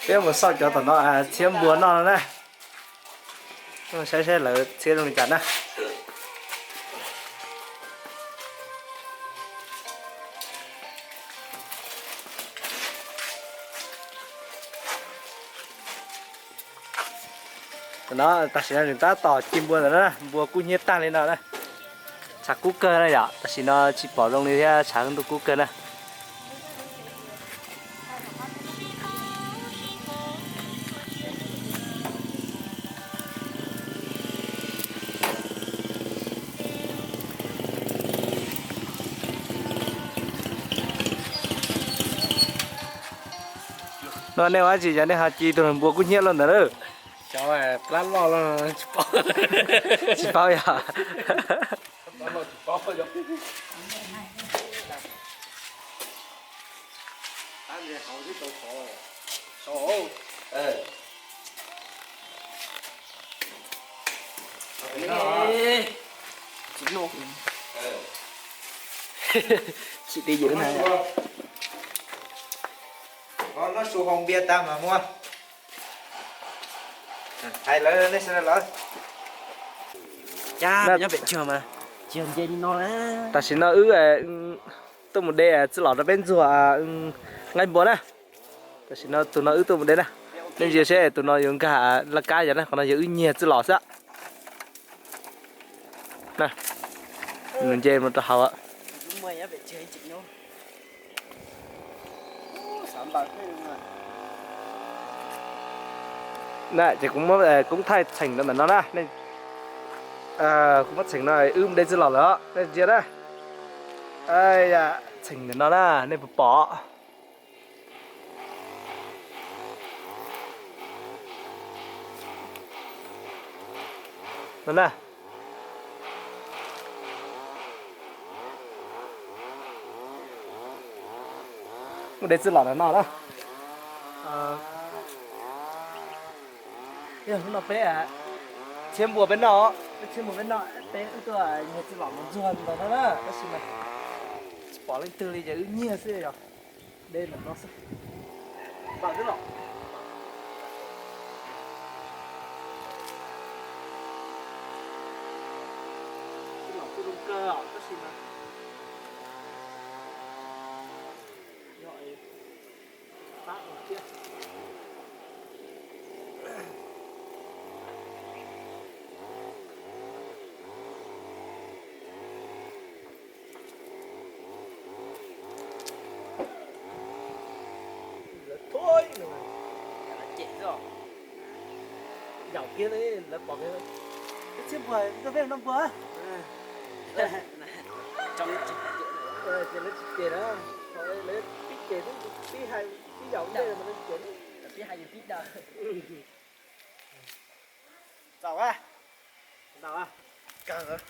Peb mus xauj cov tom no txhiab npua noj no na. Saib saib lawv txhiab zoo li cas na. Tam sim no nws tab tom ci npua ntawm no na, npua kub hnyiab tag li no na. Tshav kub kawg na yom, tam sim no tsis pom zoo li thiab, tshav ntuj kub kawg na. No nej ua dab tsi cov nej ho ci tus npua kub hnyiab los ntawd lawm? Cov plab loj los tsis paub. Tsis paub yog. Tsis ti ywm na. Noj su hoo npias tag mas muaj. Hais lawv nej sawv daws lawm. Nyob pem tsuag mas tsis yog nce li no na. Tam sim no wb tuaj mus de txwj lom rau peb ntxuag nqaij npua na. Tam sim no tus no wb tuaj mus de na. Nej ntsia seb tus no yuav nkag laj kab yog na, qhov no yog wb nyiag txwj lom xwb. Nws nce mus rau hauv. Na ces kuv muab koob thaij txheem rau ntawm no na. Kuv muab txheem no wb mus de txwj lom lawm, nej ntsia na. Txheem ntawm no na, nej puas pom? No na. Mus de txwj lom no na. Yog hnub no peb txhiab npua peb noj, peb txhiab npua peb noj, peb wb tuaj nyiag txwj lom mus ntxuag ntawm no na, tab sis mas tsis pom leej twg li ces wb nyiag xwb yog. De ntawm no xwb. Npam twb los. Twb los kuj zoo kawg os tab sis mas yog pab thiab. Lawv thua cem xwb. Yaum kiag li lawv pom kiag. Ib txhiab npua, npua peb noj npua. Ces lawv tsis cem na, lawv pib cem, pib hais, pib yaum ntej mas lawv cem. Txaus a, txaus a, kawg.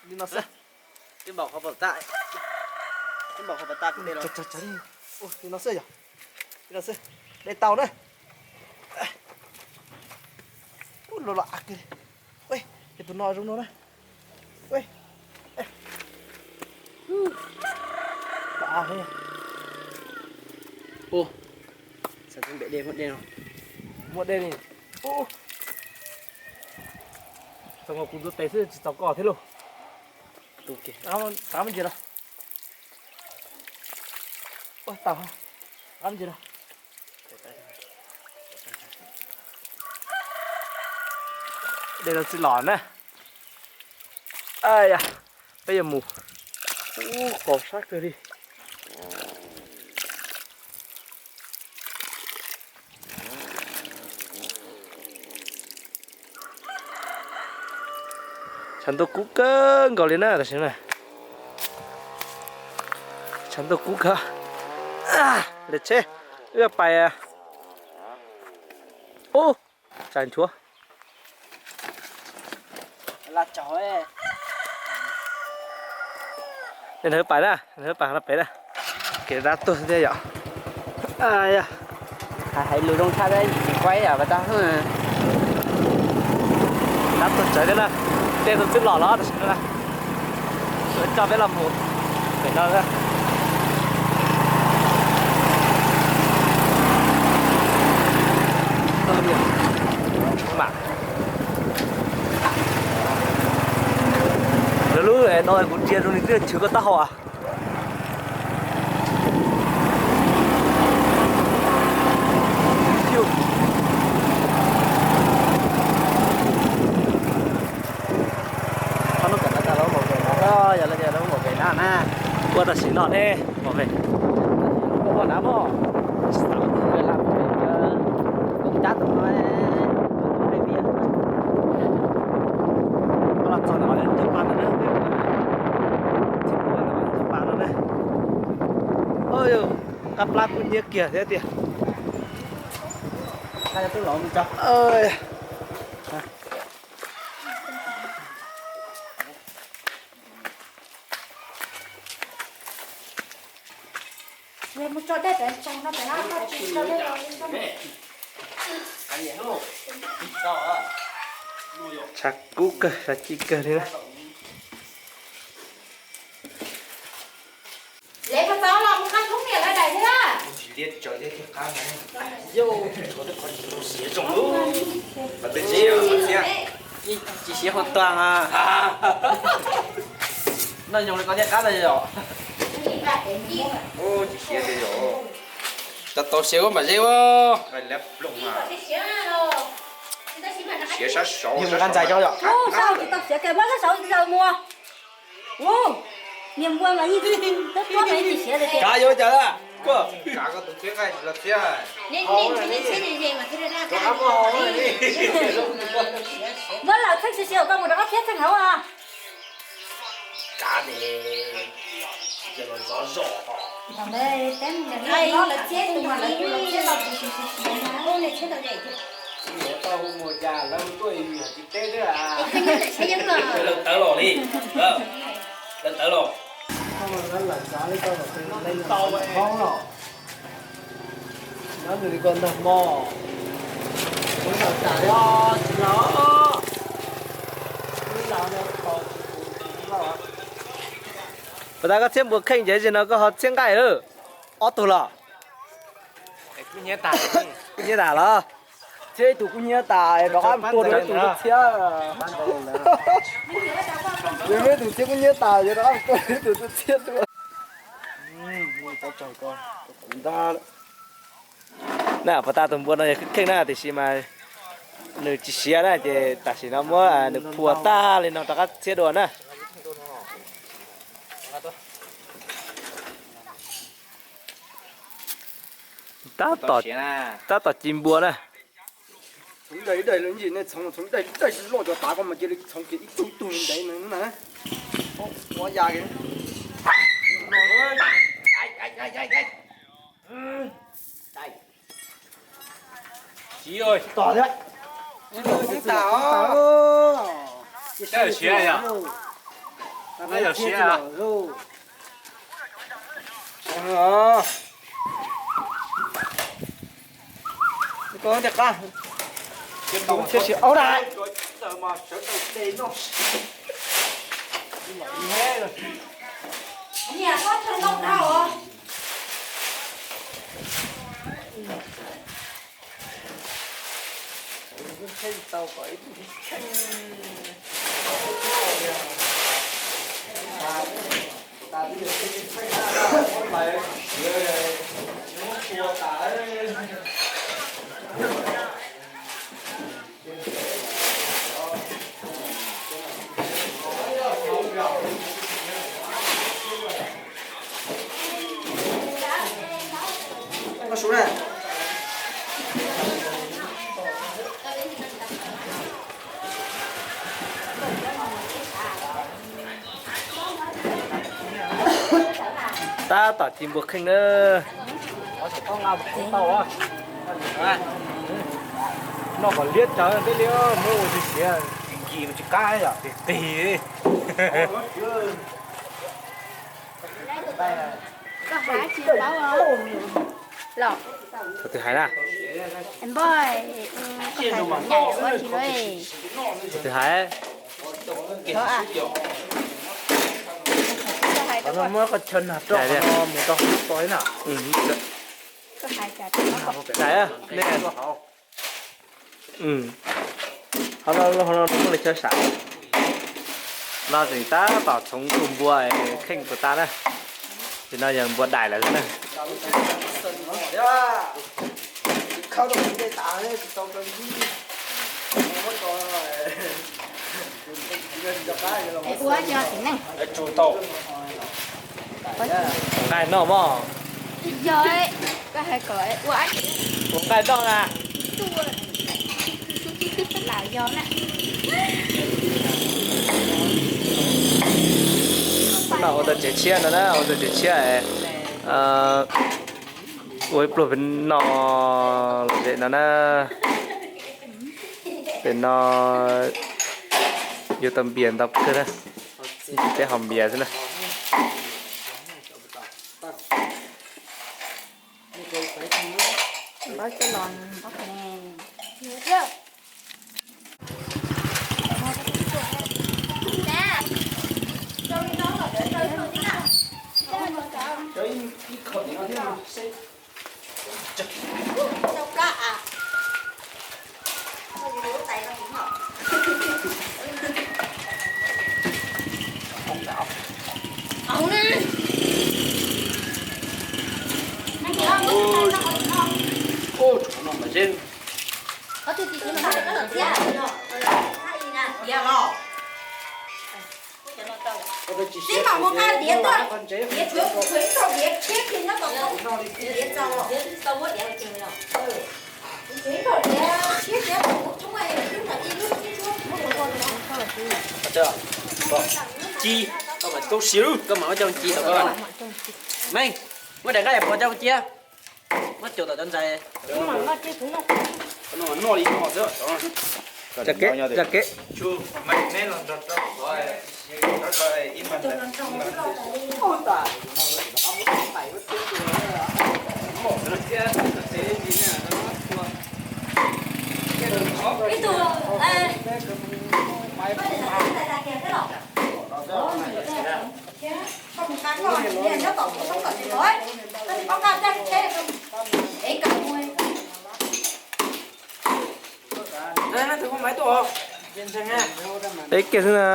Li no xwb. Twb npaum qhov pas tas, twb npaum qhov pas tas kuv de los. Li no xwb yog, li no xwb, de tau na. Ub, los los av kiag li. Ua, ces tus no zoo no na. Ua, los av. Ua, xav tsis npem dej muaj dej no. Muaj dej li. Ua, txog kuv ntxuav tes xwb tsis txaus koj thiab lauj. Rov qab mus ntsia los. Ua, tau, rov qab mus ntsia los. De tau txwj lom na. Yog, peb yuav mus. Ub, qaug sab kawg li. Tshav ntuj kub kawg nkaus li na tam sim no. Tshav ntuj kub kawg. Lawv tsheb, wb pais. Ub, tshav nchuav. Nej nrog wb pais na, nrog wb pais qhov no pem na. Kev dab tuag thiab yom. Hais lus zoo tshaj thiab tsis quaib yom, pas tag. Dab tuag tsawv thiab na. Tej tus twb los los tam sim no na. Lawv coj peb los mus pem no na. Chwv koj taub hau as. Yog lawv lub maum pem na, ua tam sim no ne, maum pem. Ua na mog. Koob cab tus no, los txog no cov pas no na, cov pas no na. Qab plab kub hnyiab kiag thiab tiag. Tshav kub kawg, tshav ci kawg li na. Tsis siav hua tuag a. Noj nyoos li koj thiaj qab tau yom. Tsis siav tiag yom. Cov tau siav ua mam zeb ua. Siav sab saud, sab saud. Ub, sab saud tsis tau siav, kawg muab sab saud zaws mus. Ub, niag npua mas yeej twb tuab mas yeej tsis siav tiag tiag. Kav yuav cas lawm? Kav koj tus txhiab nqaij los txhiab. Muab lawm txheej siav siav koj mus rov qab txhiab txheej hauv a. Kav ne, los zov zog. Lawv tau hu mus cas lawv tuaj yog tsis teb thiab. Lawv tawv los li, lawv tawv los. Tau los. Nyob nws li koj ntag mog. Kuv los tas li os, tsis los. Puas tas koj txhiab npua kheej ces zaum no koj ho txhiab nqaij lawm? Ob tug los? Kub hnyiab tas los? Txhiab ib tug kub hnyiab tas rov qab mus tua dua ib tug txhiab. Yog ib tug txhiab kub hnyiab tas ces rov qab mus tua ib tug txhiab dua. Na, puas tas tus npua no yog kheej na, tiam sis mas nws tsis siav na, ces tam sim no muab nws phua tag li no rov qab txhiab dua na. Tab tom ci npua na. Txhoov daim daim los ntsis, nej txhoov txhoov daim daim loj cov tav ko mas cia li txhoov kiag ib tug ib tug ntev na. Tsis tos thiab. Siav yog, siav yog. Koj thiaj qab. Thiab siav au na. Tab tom ci npua kheej na. Noj kom liab tsawv thiaj li muab ua tsis siav, tsis nkim tsis qab yom, tig tig. Koj hais tsis paub los? Tus twg hais na? Npoj, koj hais nyaim ua tsis lawm. Tus twg hais? Muab koj chaw nag roj no mus rau hauv toj na. Hais, nej, hauv no, hauv no muaj li chaw sam. No tseem tab tom txhoov tus npua kheej puas tas na. Ces no yog npua daim lawm xwb na. Ua yog txiv neej. Nqaij noj mog. Yog, koj hais kom ua ua nqaij noj na. Lam yog na. No ua tau tsev tshiab no na, ua tau tsev tshiab, ua ib pluag pem no, lom zem no na. Pem no yuav tau npias ntau kawg na, peb haus npias xwb na. Tib mam mus nqa diav tuaj, diav tshuav kuv tshuav ib tog diav tshiab kiag nyob tom tod, diav txaus. Ci, koj mam tub siv, koj mam ua coj ci tom koj. Meej, muab daim nqaij pov coj cia, muab cuam tom cov ntxhais. Tsa kev, tsa kev. Peb kiag xwb na.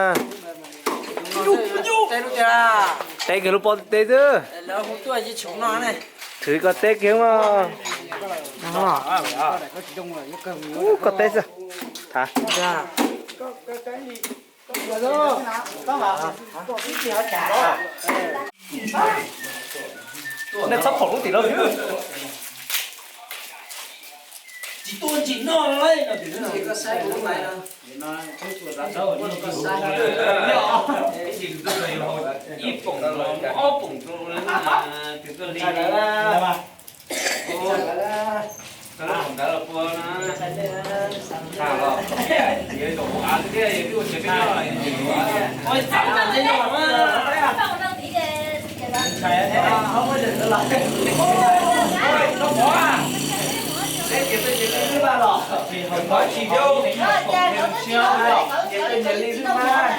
Teb kiag lub pob teb xwb. Thwv koj teb kiag mas. Ub, koj teb xwb. Thav. Nej txhob pom lub tim no. Tsis tuaj ntsis noj no. Ib poom ob poom rau tus koj li. Ntawd los pua na. Tham los, yog zaum av xwb thiab, yog twb ua tsev peb nyob los yog zaum av thiab. Ntshai thiab. Koj pov, peb ces peb ces li lwb vaj los, pov tsis yau, ces peb ces li lwb vaj.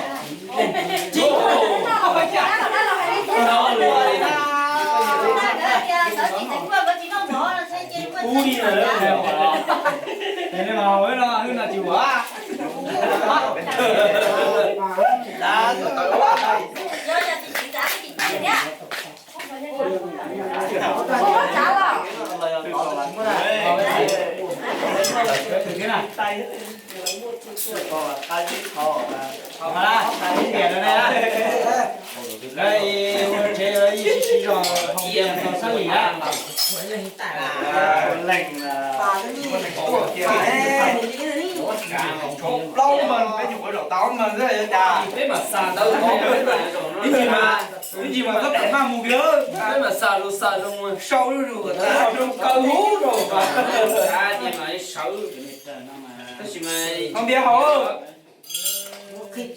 Plaub mas peb nyuam qhuav zaum tau mas xwb cas. Peb mas xa ntawd, ib ntsis mas, ib ntsis mas txhob pem maj mus kiag. Peb mas xa lus xa zoo, sau lub zus kom tag zoo kaw huv rau. Ces mas sawv, tab sis mas ho ntiav haus. Tsis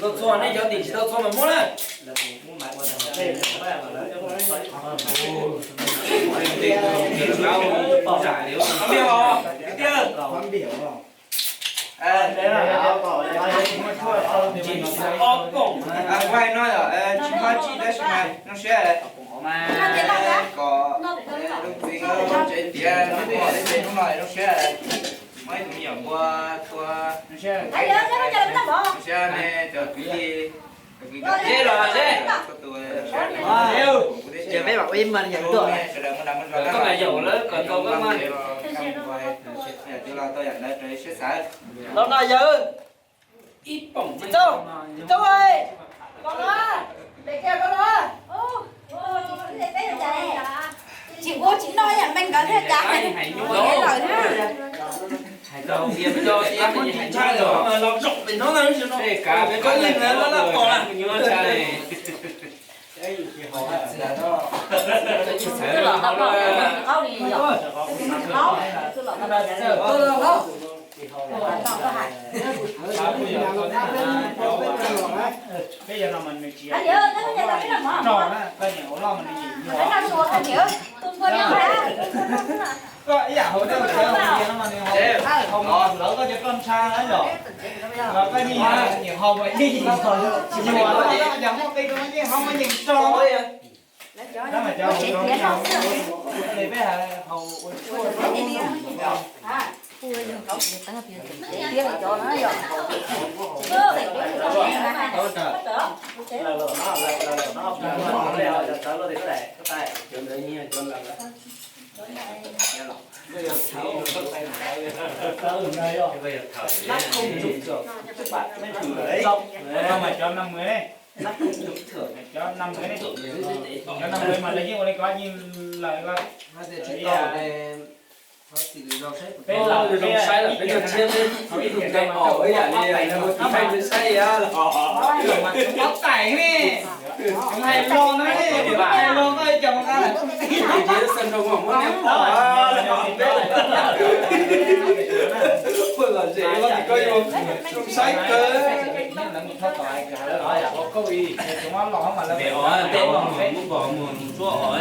tau txhua, nej cov tim tsis tau txhua mas muab na. Ho ntiav haus, tiag. Kuv hais no yom, tsis muaj tsi tab sis mas zoo siab kom tsev tiav, tsev hnub no zoo siab. Muab ib tug me nyuam npua tua. Sab ne cov kwv tij, cov kwv tij, sab ne, ces peb mam ua ib mas yam tuaj. Koj mas yaum lawv kom tau koj mas. Los no yawg. Tsis txaus, tsis txaus, koj no, pem kiag koj no. Tsis ua tsis noj ib yam me nkawd thiab cas. Lawm thiab. Hais tau tias muaj ntsis ntshai lawm mas los zaum pem no na. Koj yeej laj laj pom na. Koj ib yam hauv dej los, hauv mos lawv koj cov roj ntsha na yom. Los koj yeej nyiam hau mas yeej yuav, tsis yuav los koj cov muaj qe rau no yeej hau mas yeej tso. Tab mas cov hauv no, peb hau ua tshuaj. Mas cov năm mươi ne, cov năm mươi ne, cov năm mươi mas lawv yeej ua li ko yeej lawm ko. Peb lawm, zoo saib lawm, peb nrog tshiab peb ib tug ntxhais os, ib yam li tus ntxhais saib los, ob tais ne, hais los na, hais los koj cov mas, ces xab nrau muab niam pom, poj lom zem los koj yuav zoo saib kawg. Ntawm os, ntawm os, muab pom mus tsuab os.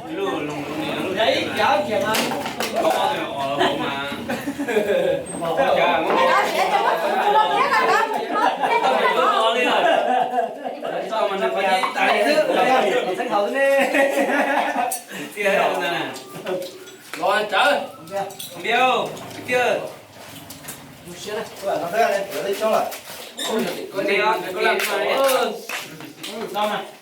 Lub, lub, lub, lub, ib kiag, ib kiag mas. Koj os, os mas. Txoj mas nws qhov nyiaj ib tais xwb. Txheeb haus xwb ne. Los tsawv. Npiav, kwv tij. Koj os, koj os.